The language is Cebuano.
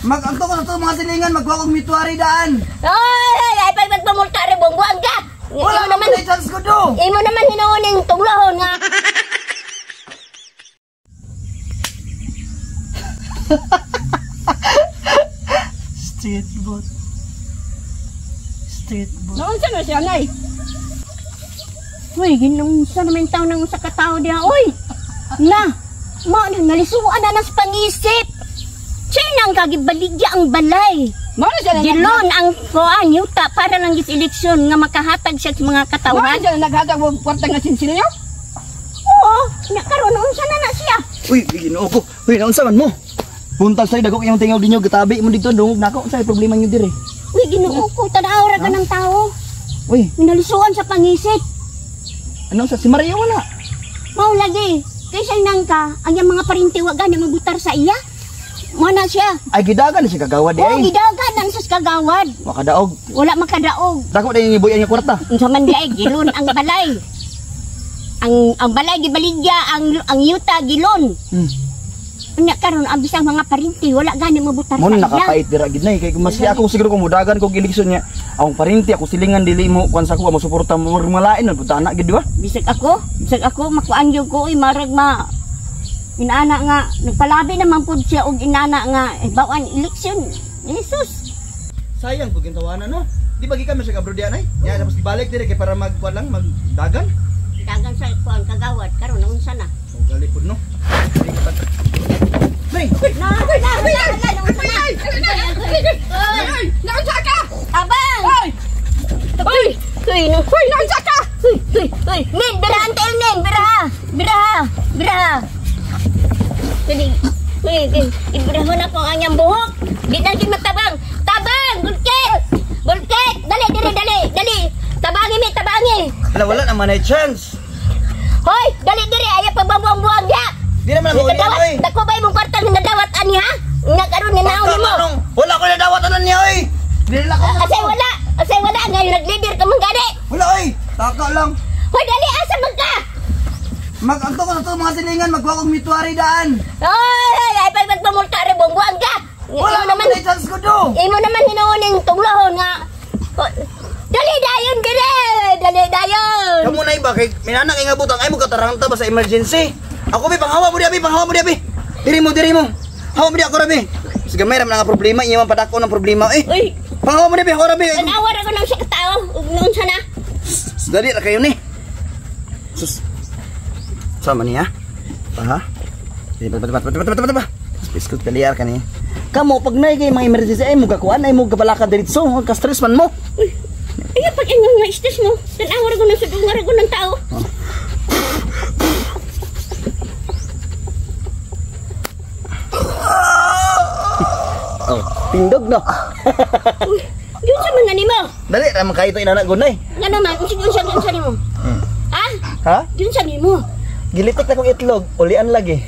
Mag-anto ko sa to mga silingan, magwa kong mituari daan. Ay, ay pag magpamulta re buang ka. Wala Imo naman naman chance ko do. Imo naman hinuon tunglohon nga. Street boat. Street boat. Naunsa na siya nay? Uy, ginunsa naman taon ng usa ka tawo diha, oy. Na, mao na nalisuan na nas pangisip. Siya nang kagibaligya ang balay. Mao na siya na Gilon ang kuan yuta para lang gis eleksyon nga makahatag siya sa mga Mao na katawhan. siya na naghatag og kwarta nga sinsilyo? Oo, na karon unsa na na siya? Uy, Ginoo ko. Uy, naunsa man mo? Buntag sa dagok iyong tingaw dinyo gatabi mo dito dungog nako unsay problema niyo dire? Uy, Ginoo ko, tan-aw ra ka ng tao. Uy, Nalisuan sa pangisip. ano sa si Maria wala? Mao lagi. Kaysa nang ka, ang iyang mga parinti wa gani mabutar sa iya. Mao na siya. Ay gidagan na siya kagawad di Oo, ay. gidagan ang sa kagawad. Makadaog. Wala makadaog. Dako na yung ibuyan nga kwarta. Unsa man di ay gilon ang balay. Ang balay gibaligya, ang yuta gilon. Unya karon ang bisang mga parinti wala gani mabutar Mo sa iya. nakapait dira gid nay kay maski ako siguro kung mudagan kog eleksyon niya akong parinti ako silingan dili mo kuan sa ko mo suporta mo malain na punta na gid ba? Bisag ako makuan gyud ko oy marag ma inana nga nagpalabi naman pud siya og inana nga bawan eleksyon. Jesus. Sayang pud gintawanan no. Di ba gikan man siya kabro diyan ay? Ya tapos balik dire kay para magkuan lang magdagan. Dagan sa kuan kagawad karon unsa na? Oh, gali pud no. Nay, Na, na, na, na, na, unsa na? Ay, naunsa ka? Abang! Ay! Uy! Uy, no. Hoy, naunsa ka? Uy, uy, uy. Nin, birahan tayo, nin. Biraha. Biraha. Biraha. Dali. Uy, uy. Ibirahon ako ang anyang buhok. Di na gid matabang. Tabang! Bulkit! Bulkit! Dali, dali, dali. Dali. Tabangi, mi, tabangi. Hala wala naman ay chance. Hoy, dali, dali. Ayaw pagbabuang-buang ya. Di naman ako Nadawat, oy. dako ba imong kwarta nga nadawat ani ha? Nga karon ni naon nimo. Wala ko nadawat anan niya oy. Dili lang ako. Asay wala, asay wala ngayon nag-leader ka man gani. Wala oy. Taka lang. Hoy, dali asa man ka? Mag-anto ko sa to mga silingan, magwa kong mituari daan. Ay, ay pag magpamulta re buang ka. Wala Imo naman, naman ay chance ko do. imo naman hinuon tunglohon nga. Dali dayon dire, dali dayon. Kamu na iba kay minanak nga butang ay mo kataranta ba sa emergency. Ako bi panghawa mo di abi, panghawa mo di abi. Diri mo, diri mo. Hawa mo di ako rabi. Sige may ra nga problema, iya man padako ng problema eh. Uy, Panghawa mo di abi, ako rabi. tanawa ra ko nang siya katao ug noon sana. Dali ra kayo ni. Sus. Sama niya. Paha. Ba. Biskut kaliar ka ni. Kamo pag nay kay mga emergency ay mo kakuan ay mo kapalakad diretso, ka stress man mo. Uy, ay pag ingon nga stress mo, tanawa ra ko nang sudungan ra ko ng tao. Oh, tindog no. Uy, yun sa mga nimo. Dali ra man kayo to inana gunay. Nga naman, unsa unsa nimo? Ha? Ha? Yun sa nimo. Gilitik na kong itlog, ulian lagi.